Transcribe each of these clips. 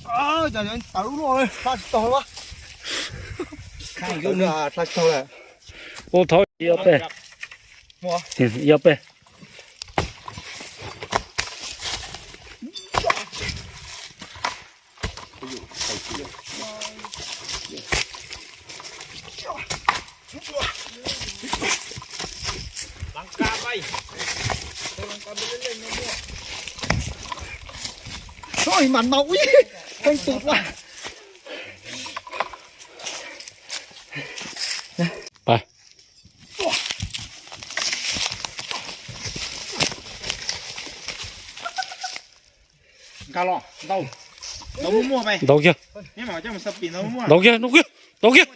Tawv lub no hla tsis tau lawm. Hla tsis tau lawm. Ua thov ib ob peb. Ib ob peb. Oj, mas no ib teej tus ua. Pas. Nqa los, ntaus. Ntaus muaj muaj mas. Ntaus kiag. Ntaus kiag, ntaus kiag, ntaus kiag.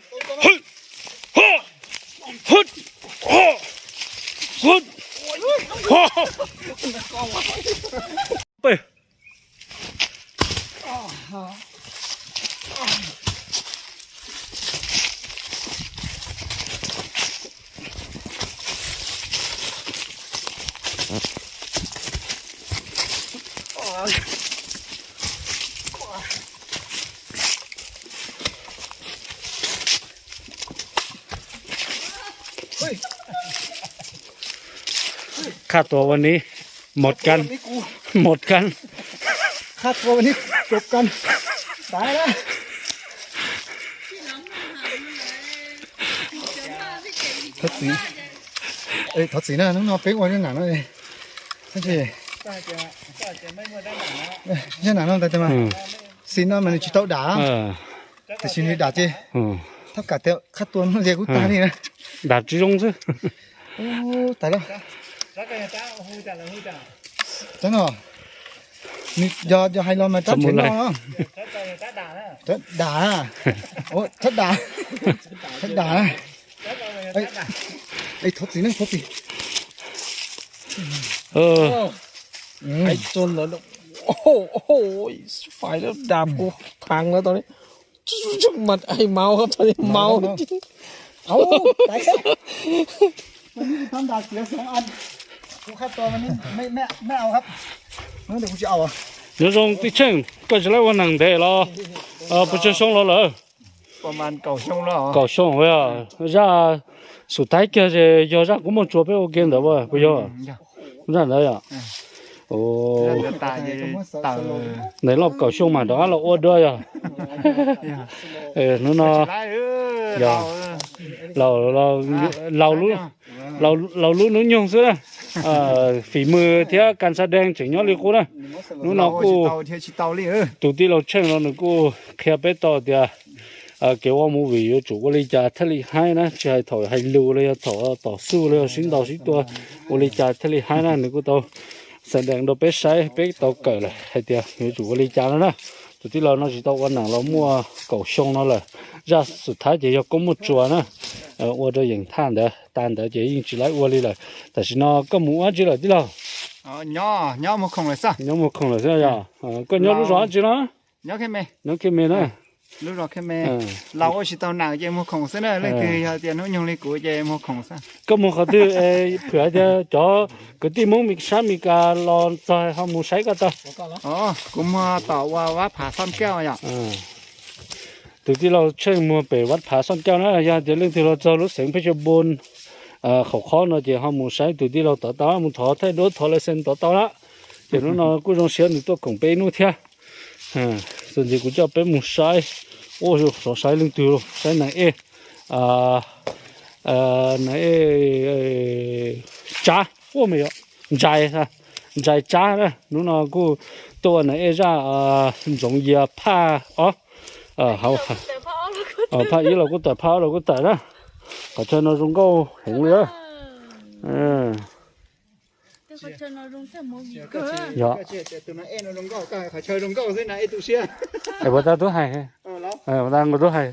Peb. Khaj tua ua nib, một cân, một cân. Khaj tua ua nib, một cân. Tag na. Thov txim na, hnub no peb ua zaj nam no, tab sis zaj nam no tas mas, xim no mas nws tsis tau dam, tiam sis nws dam ces, thov kam tias khaj tua no ces kuj tag li na. Dam tsis zoo xwb. Ub, tas lawm. Tab no, nws yog, yog hais los mas rab tsev no, rab dam, rab dam, thov dam, thov dam. Thov txim na, thov txim. Hais txog lawv, oj, oj, fais lawm dam kuv phav lawm tau li. Mas ai mau, tau li mau. Nyob zoo tij Tsheej, koj tsis laib ua neeg ntev los puas tsawg xyoo los lawm? Kaum xyoo, zaj xub thawj kiag ces yog zaj kub muaj tsua peb ua ke ntawd puas yog? Zaj ntawd yom. Ntev los kaum xyoo mas rov qab los ua dua yog. Hnub no yog laus, laus lub hnub nyoog xwb na. Fim mwg thiab kas xa deeg tseem nyob li qub na. Hnub no kuj tus tij laug Tsheej no nws kuj qhia peb tau tias kev ua movie yuav tsum ua li cas thiaj li haib na, tsis hais thaum hais lus los yog thaum tom xuj los yog sib ntaus sib tua, ua li cas thiaj li haib na, nws kuj tau xa deeg rau peb saib, peb tau kawm lawm hais tias yuav tsum ua li cas no na. Tus tij laug no tsis tau ua neeg los muaj kaum xyoo no lawm. Zaj xub thawj ces yog kub muaj tsua na. Ua rau yeem thaj ntawd tas ntawd ces yeej tsis laib ua li lawm. Tam sim no koj mus ua dab tsi lawm tij laug? Nyob Muag Khoom lawm xwb yog. Koj nyob lub zos dab tsi no? Nyob Khej Me na. Lub zos Khej Me. Laus ua tsis tau neeg ces Muag Khoom xwb na, leej twg yog tias hnub nyoog li kuv ces Muag Khoom xwb. Koj mus qhov twg, phwm hais tias cov kwv tij Hmoob sab Mes Kas los txog ho mus saib koj tau. Kuv muag tom uas Vaj Phav Xoj Kauj yom. Tus tij laug Tsheej muag pem Vaj Phav Xoj Kauj na, yog tias leej twg los txog lub xeev Pheej Xya Npoos qhov qhob no ces ho mus saib tus tij laug tod tau, mus thov thaij duab thov lais xees tod tau na. Ces hnub no kuj zoo siab nws tuaj koom peb ib hnub thiab. Txuas ntxiv kuv coj peb mus saib, ua sov saib leej twg, saib Nas Ej, Nas Ej Tsab, ua me yom, Ntsais, Ntsais Tsab na. Hnub no kuj tuaj ua Nas Ej zaj Ntxoov Yias phaj ob, phaj ib los kuj tawm, phaj ob los kuj tawm na. Qhov chaw no zoo nkauj heev li. Yog. Es puas tau tub hais, puas tau nkaus tub hais.